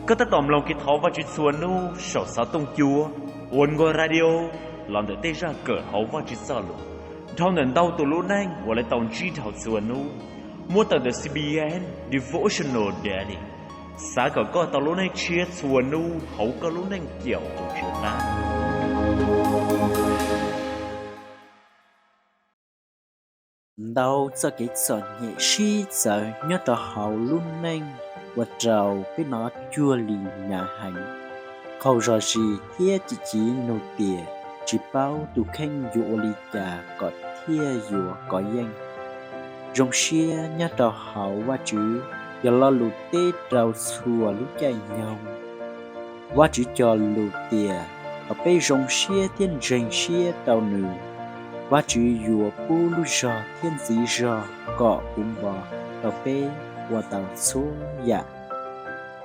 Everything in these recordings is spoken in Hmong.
Koj tab tom mloog kev thov Vajtswv txhua hnub saum xov tooj cua Oneway Radio los ntawm tej zaj kawm hauv Vajtswv Txojlus dhau ntawm ntau tus lub neej uas lawv tau ntsib dhau txhua hnub, muab tawm ntawm C B N Devotional Daily. Xav kom koj tau lub neej tshiab txhua hnub hauv koj lub neej caum tus Tswv qab. Ntau txoj kev txom nyem sib txawv nyob rau hauv lub neej ua rau peb hnov cuag li hnyav heev, qaug zog zis thiab cim civ nug tias tsis paub tus kheej yuav ua li cas kom thiaj yuav kov yeej. Zoo siab nyob rau hauv Vajtswv yog lo lus teb rau txhua lub caij nyoog. Vajtswv cog lus tias thaum peb zoo siab thiab ntseeg siab rau nws, Vajtswv yuav pub lub zog thiab ntxiv zog kom puv npo rau peb ua tau txhua yam.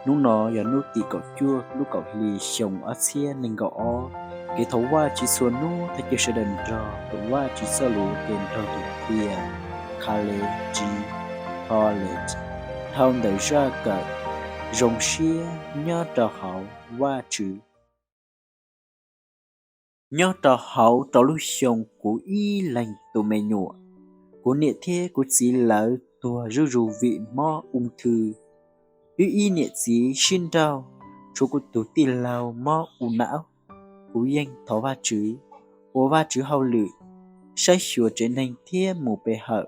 Hnub no yog hnub tim kaum cuaj lub kaum hli xyoo ob txhiab nees nkaum ob. Kev thov Vajtswv txhua hnub thov caw sawv daws nrog tus Vajtswv Txojlus ke nrog tus tias Khaled G. Holland dhau ntawm zaj kawm Zoo siab nyob rau hauv Vajtswv. Nyob rau hauv rau lub xyoo kuv ib leeg tus me nyuam, kuv niam thiab kuv txiv lawv tuag zuj zus vim mob ung thw. Wb ib niam txiv sib nrauj, tshuav kuv tus tij laug mob u nav. Kuv yeej thov Vajtswv, ua Vajtswv hauj lwm, saib xyuas tsev neeg thiab mus pe hawm,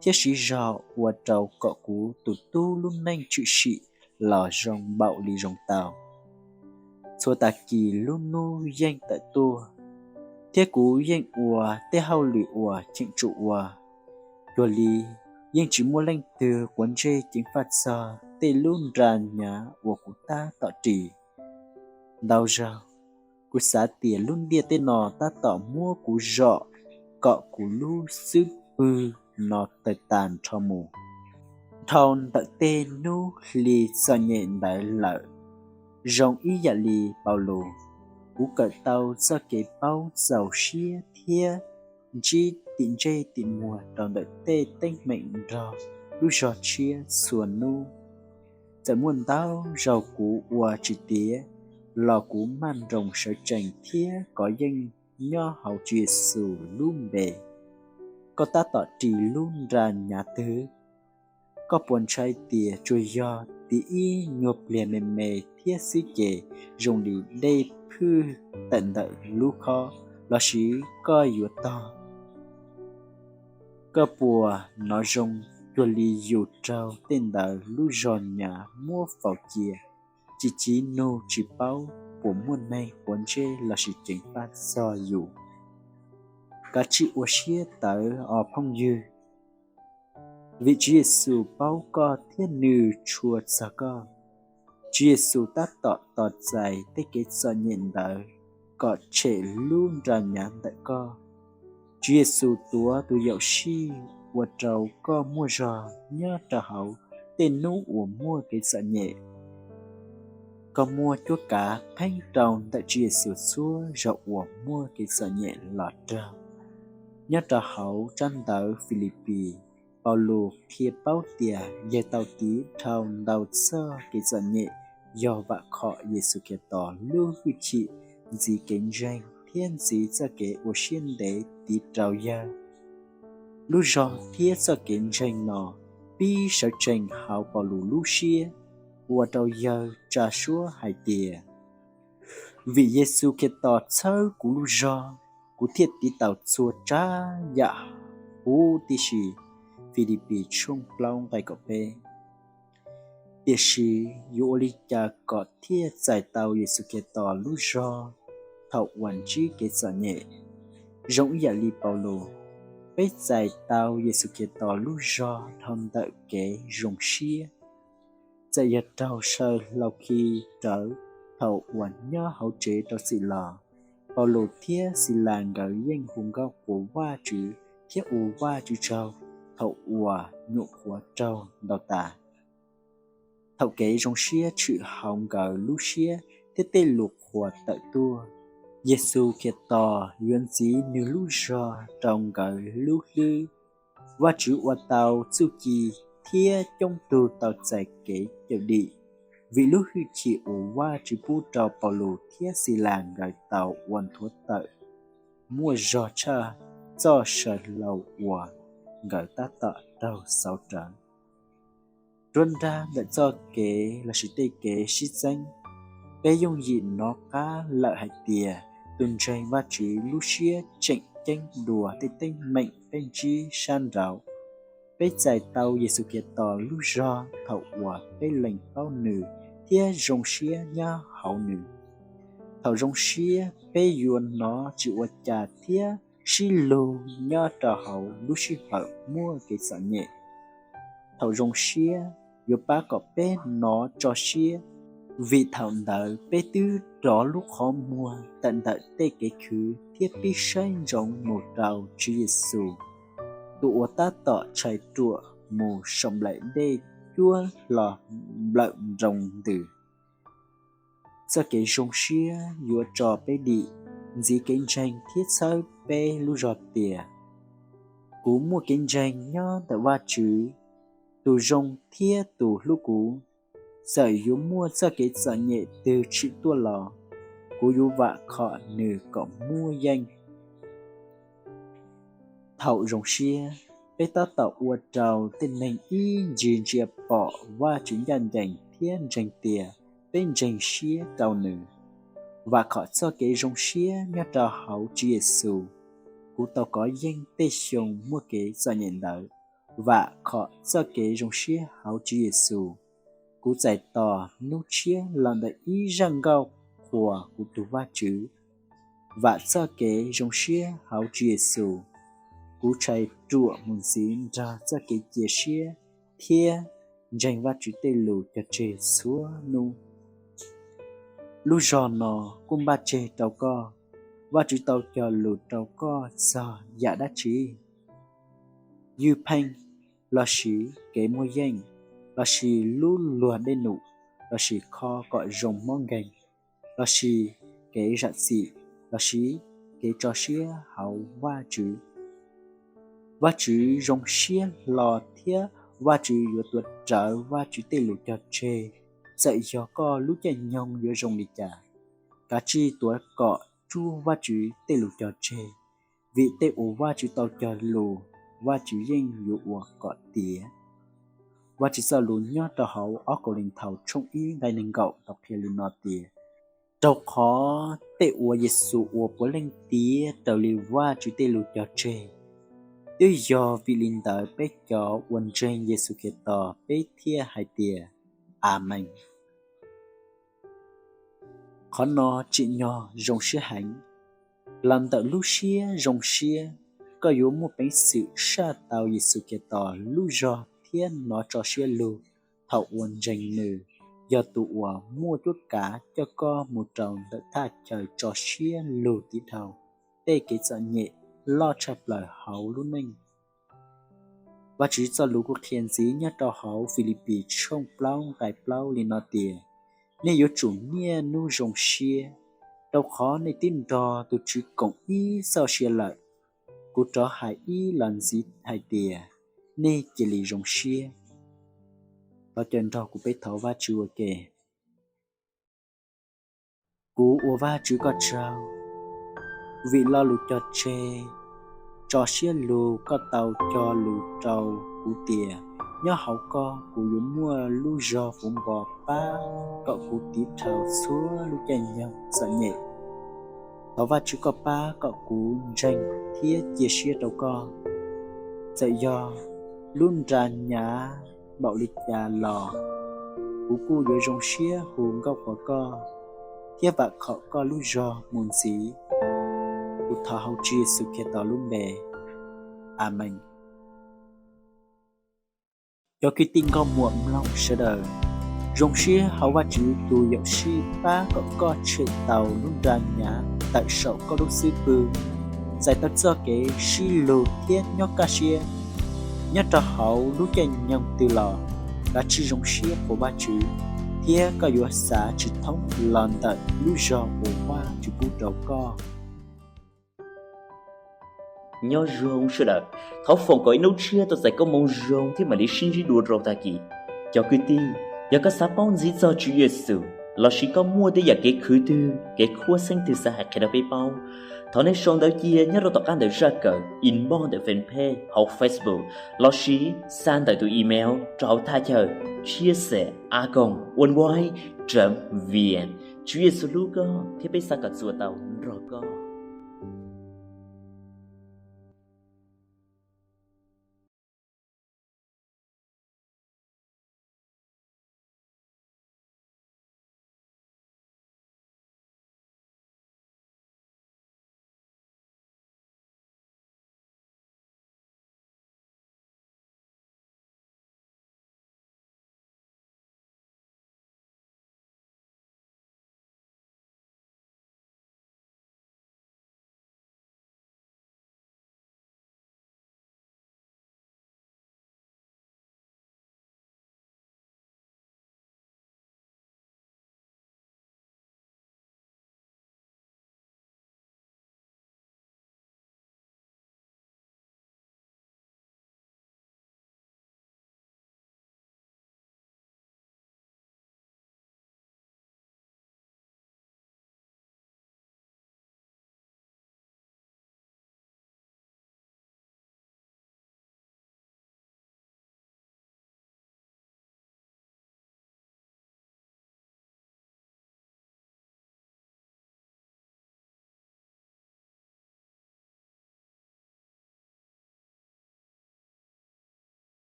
thiab siv zog ua rau kom kuv tus tub lub neej tshwm sim los zoo npaum li zoo tau. Txhua tag kis lub hnub yeej tawm tuaj, thiab kuv yeej ua tej hauj lwm uas cheem tsum ua. Cuag li yeej tsis muaj leej twg quav ntsej ceev faj txog tej lub nra hnyav uas kuv tab tom ris. Ntau zaug, kuv xav tias lub ntiaj teb no tab tom muab kuv zom kom kuv lub xub pwg no tawg tas nrho mus. Dhau ntawm tej hnub hli txom nyem ntawd lawm, zoo ib yam li Paulus, kuv kawm tau txoj kev paub txaus siab thiab ntsib tim ntsej tim muag rau ntawm tej teeb meem nrog lub zog tshiab txhua hnub. Txawm muaj ntau zaug kuv ua tsis tiav, los kuv maj nroos sawv tsees thiab kov yeej nyob hauv Tswv Yexus lub npe. Koj tab tom ris lub nra hnyav twg? Koj puas ntshai tias tsuas yog tiv ib nyuag pliag me me thiab xwb ces zoo li dej phwj tawm ntawm lub khob, lossis koj yuav tog? Koj puas hnov zoo cuag li yus raug tej ntawd lub zog hnyav muab faus cia? Cim civ nug tsis paub puas muaj neeg quav ntsej lossis ceev faj txog yus. Kav tsij ua siab tawv os phooj ywg, vim Tswv Yexus paub koj thiab nws tshua txog koj. Tswv Yexus tab tom tos txais tej kev txom nyem ntawd kom tshem lub nra hnyav ntawm koj. Tswv Yexus tuav tus yuam sij ua rau koj muaj zog nyob rau hauv tej hnub uas muaj kev txom nyem. Koj muaj cuab kav pheeb rau ntawm Tswv Yexus txhua zaus uas muaj kev txom nyem los raug. Nyob rau hauv tsab ntawv Filipis, Paulus qhia paub tias yawg tau tiv dhau ntau txoj kev txom nyem yog vam khom Yexus Khetos lub hwj chim ntxiv kev ntseeg thiab ntxiv txoj kev ua siab ntev tiv rau yawg. Lub zog thiab txoj kev ntseeg no pib sawv tsees hauv Paulus lub siab, ua rau yawg tsa suab hais tias, Vim Yexus Khetos txhawb kuv lub zog, kuv thiaj tiv taus txhua tsav yam huv tib si. Filipis tshooj plaub nqe kaum peb. Tiam sis yuav ua li cas kom thiaj txais tau Yexus Khetos lub zog thaum uas ntsib kev txom nyem? Zoo ib yam li Paulus, peb txais tau Yexus Khetos lub zog dhau ntawm kev zoo siab. Txawm yog raug saw hlau khi rawv thaum uas nyob hauv tsev rau txim los, Paulus thiab Xilas nkawd yeej hu nkauj qhuas Vajtswv thiab ua Vajtswv tsaug thaum uas nyuam qhuav raug ntaus tas. Thaum kev zoo siab tshwm hauv nkawd lub siab thiab tej lus qhuas tawm tuaj, Yexus Khetos yuav ntxiv nws lub zog rau nkawd lub hlwb. Vajtswv ua tau txuj ci thiab coob tug tau txais kev cawm dim. Vim lub hwj chim uas Vajtswv pub rau Paulus thiab Xilas, nkawd tau ua nthuav tawm muaj zog tshaj txoj saw hlau uas nkawd tab tom raug xauv rawv. Nruab nrab ntawm txoj kev lossis tej kev sib txeeb, peb yooj yim hnov qab lawm hais tias tus ntseeg Vajtswv lub siab tseem ceeb dua tej teeb meem peb ntsib sab nraud. Peb txais tau Yexus Khetos lub zog thaum uas peb lees paub Nws thiab zoo siab nyob hauv Nws. Thaum zoo siab, peb yuav hnov tsis ua cas thiab sib lug nyob rau hauv lub sij hawm muaj kev txom nyem. Thaum zoo siab yuav pab kom peb hnov tso siab, vim thaum ntawd peb twb rov lub qhov muag tawm ntawm tej kev khwv thiab pib saib ntsoov mus rau Tswv Yexus, tus uas tab tom tshais ruam mus saum nplaim dej cuab hlo nplawm nroos ntws. Txoj kev zoo siab yuav tso peb dim, ntxiv kev ntseeg thiab txhawb peb lub zog tias: Kuv muaj kev ntseeg nyob ntawm Vajtswv, tus zoo thiab tus hlub kuv. Txawm yuav muaj txoj kev txom nyem twg tshwm tuaj los, kuv yuav vam khom nws kom muaj yeej. Thaum zoo siab, peb tab tom ua rau tej neeg ib ntsis ntsia pom Vajtswv ncaj ncees thiab ntseeg tias peb ntseeg siab rau Nws. Vam khom txoj kev zoo siab nyob rau hauv Tswv Yexus, kuv tau kov yeej tej xyoo muaj kev txom nyem ntawd. Vam khom txoj kev zoo siab hauv Tswv Yexus, kuv txais tos hnub tshiab los ntawm ib zaj nkauj qhuas kuv tus Vajtswv. Vam txoj kev zoo siab hauv Tswv Yexus, kuv tshais ruam mus ntxiv nrog txoj kev cia siab thiab ntseeg Vajtswv tej lus cog tseg txhua hnub. Lub zog no kuj npaj tseg rau koj. Vajtswv tau cog lus rau koj txog yam dab tsi? Ywj pheej, lossis kev muaj yeej, lossis lub luag dej num, lossis kho kom zoo mob nkeeg, lossis kev zam txim, lossis kev tso siab hauv Vajtswv? Vajtswv zoo siab hlo thiab Vajtswv yuav tuav rawv Vajtswv tej lus cog tseg. Txawm yog koj lub caij nyoog yuav zoo li cas, kav tsij tuav kom rub Vajtswv tej lus cog tseg, vim tej uas Vajtswv tau cog lus, Vajtswv yeej yuav ua kom tiav. Vajtswv txoj lus nyob rau hauv ob Kauleethaus tshooj ib nqe nees nkaum tau qhia li no tias: Rau qhov tej uas Yexus ua puav leej tiav raws li Vajtswv tej lus cog tseg. Twb yog vim li ntawd peb cov uas ntseeg Yexus Khetos peb thiaj hais tias: Amees. Qhov no tsim nyog zoo siab heev. Los ntawm lub siab zoo siab, koj yuav muaj peev xwm saj tau Yexus Khetos lub zog thiab hnov tso siab lug thaum uas ntseeg Nws yog tus uas muaj cuab kav coj koj mus rau ntawm thaj chaw tso siab lug tiv dhau tej kev txom nyem loj tshaj plaws hauv lub neej. Vajtswv txoj lus kuj qhia ntxiv nyob rau hauv Filipis tshooj plaub nqe plaub li no tias: Nej yuav tsum niaj hnub zoo siab, rau qhov nej twb nrog tus Tswv koom ib txoj sia lawm. Kuv rov hais ib los ntxiv hais tias: Nej cia li zoo siab. Thov caw nrog kuv peb thov Vajtswv ua ke. Kuv ua Vajtswv koj tsaug, vim lo lus cog tseg tso siab lug koj tau cog lus rau kuv tias nyob hauv koj kuv yuav muaj lub zog puv npo pab kom kuv tiv dhau txhua lub caij nyoog txom nyem. Thov Vajtswv koj pab kom kuv ntseeg thiab cia siab rau koj. Txawm yog lub nra hnyav npaum li cas los, kuv kuj yuav zoo siab hu nkauj qhuas koj thiab vam khom koj lub zog mus ntxiv. Kuv thov hauv Tswv Yexus Khetos lub npe, Amees. Cov kwv tij nkauj muam mloog sawv daws, zoo siab hauv Vajtswv tus yuam sij pab kom koj tshem tau lub nra hnyav tawm saum koj lub xub pwg, txais tau txoj kev sib lug thiab nyob kaj siab. Nyob rau hauv lub caij nyoog twg los, kav tsij zoo siab qhuas Vajtswv, thiab koj yuav xav tsis thoob los ntawm lub zog uas Vajtswv pub rau koj. Nyob zoo sawv daws, thov foom kom ib hnub tshiab tau txais koob hmoov zoo thiab mam li sib ntsib dua rau tag kis. Cov kwv tij, Yog koj xav paub ntxiv txog Tswv Yexus lossis koj muaj tej yam kev khwv twg, kev khuab xeeb twg xav hais qhia rau peb paub, thov nej sau ntawv cia nyob rau tom qab ntawm zaj kawm, inbox ntawm fanpage hauv Facebook lossis xa ntawm tus email rau hauv thaj chaw chia sẻ a còng oneway chấm vn. Tswv Yexus hlub koj thiab peb xav kom txuas tau nrog koj.